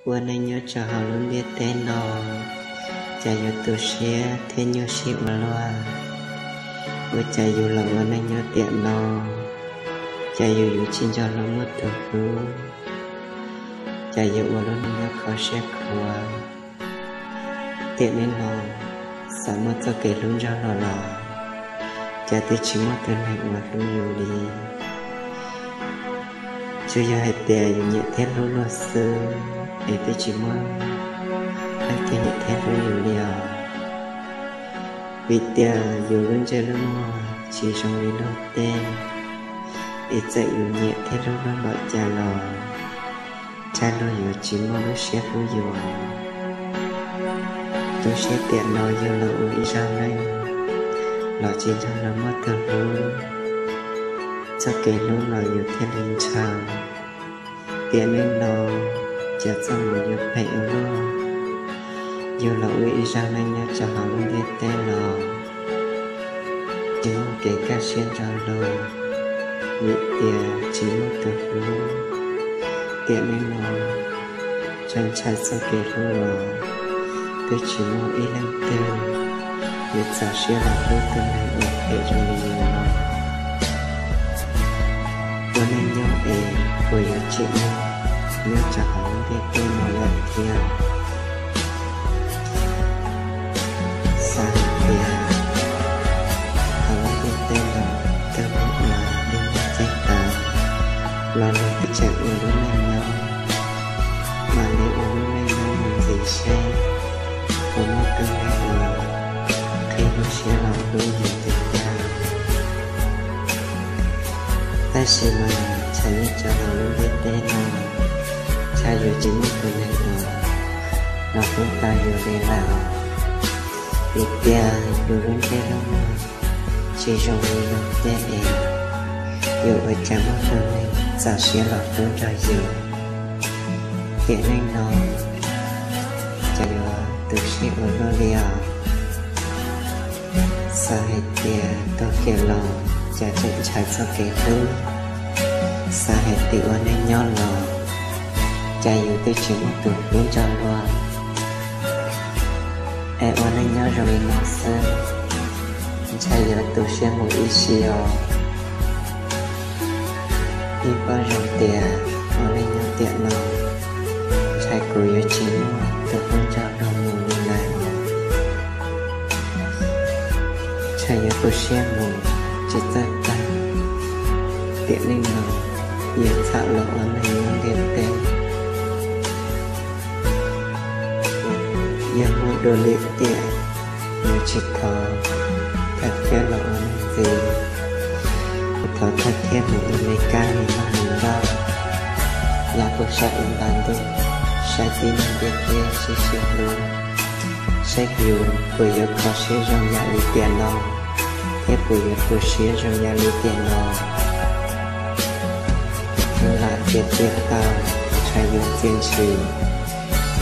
Ua neej nyob rau hauv lub ntiaj teb no, cas yuav tu siab thiab nyuaj siab ua luaj. Ua cas yus los ua neej nyob tiam no, cas yus yuav tsis nco luag muaj tus hlub, cas yuav ua lub neej nyob kho siab khuav. Tiam neej no, xav muaj txoj kev hlub nrog luag los, cas twb tsis muaj tus neeg uas hlub yus li. Tsuas yog hais tias yus nyiam thiab hlub luag xwb, es twb tsis muaj leej twg nyiam thiab hlub yus li os. Vim tias yus lub ntsej lub muag tsis zoo li luag tej, es txawm yus nyiam thiab hlub luag npaum cas los, ntshai luag yuav tsis muaj lub siab hlub yus. Tu siab tiam no yus los ua ib zaug neej, los tsis nrog luag muaj tus hlub, txoj kev hlub los yus thiaj li ntshaw. Tiam neej no, cas txoj hmoo yuav phem ua luaj. Yus los ua ib zaug neej nyob rau hauv lub ntiaj teb no, tsis muaj kev kaj siab nrog luag, vim tias tsis muaj tus hlub. Tiam neej no, txawm ntshai txoj kev hlub los, twb tsis muaj ib leej twg yuav txaus siab los hlub tus neeg uas phem zoo li yus no. Ua neej nyob es puas yuav tsim nyog nyob rau hauv lub ntiaj teb no lawm thiab? Xav hais tias hauv lub ntiaj teb no, tej neeg uas dej nyob txij tas los luag twb tseem ua lub neej nyob, mam li ua lub neej nyob mus ntxiv seb puas muaj tus neeg uas qhib lub siab los hlub yus tiag tiag. Tab sis mas ntshai nyob rau hauv lub ntiaj teb no, ntshai yuav tsis muaj tus neeg uas los hlub tau yus li lawm. Vim tias yus lub ntsej lub muag tsis zoo li luag tej es, yuav ua cas muaj tus neeg txaus siab los hlub nrog yus. Tiam neej no, cas yuav tu siab ua luaj li os. Xav hais tias taug kev los, cas tseem ntshai txoj kev hlub. Xav hais tias ua neej nyob los, cas yus twb tsis muaj tus hlub nrog luag. Es ua neej nyob zoo li no xwb, ntshai yuav tu siab mus ib sim os. Yeej paub zoo tias ua neej nyob tiam no, ntshai kuv yuav tsis muaj tus hlub nrog luag mus li lawm. Ntshai yuav tu siab mus tsis txawj tag. Tiam neej no, yuav txham los ua neeg nyob ntiaj teb, yog muaj dua lwm tiam, yuav tsis thov thawj thiab los ua neeg ntxiv. Kuv thov thawj thiab mus ua me kab me noog mus nrauj, yam kuv saib ua nta ntuj, saib tib neeg ntiaj teb sib sib hlub, saib yus puas yuav kho siab zoo yam li tiam no, thiab puas yuav tu siab zoo yam li tiam no. Kuv lam tias tiam tau, ntshai yuav txia ntshis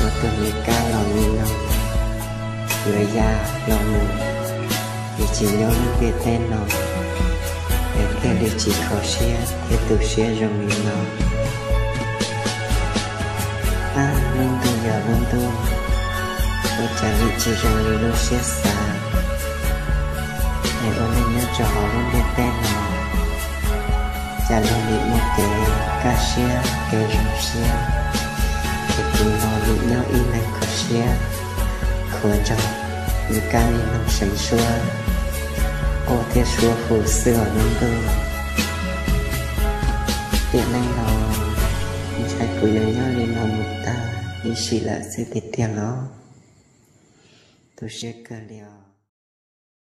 ua tus me kab los me noog, yuav ya los mus, es tsis nyob lub ntiaj teb no, es thiaj li tsis kho siab thiab tu siab zoo li no. Ab, lub ntuj yog lub ntuj, ua cas li tsis zoo li lub siab xav. Es ua neej nyob rau hauv lub ntiaj teb no, cas luag li muaj kev kaj siab kev zoo siab, es kuv no li nyob ib leeg kho siab, khuav nrog me kab me noog seev suab, quaj thiab suab hu xwb os lub ntuj. Tiam neej no, ntshai kuv yuav nyob li no mus tag ib sim lawm xwb tiag tiag los. Tu siab kawg li os.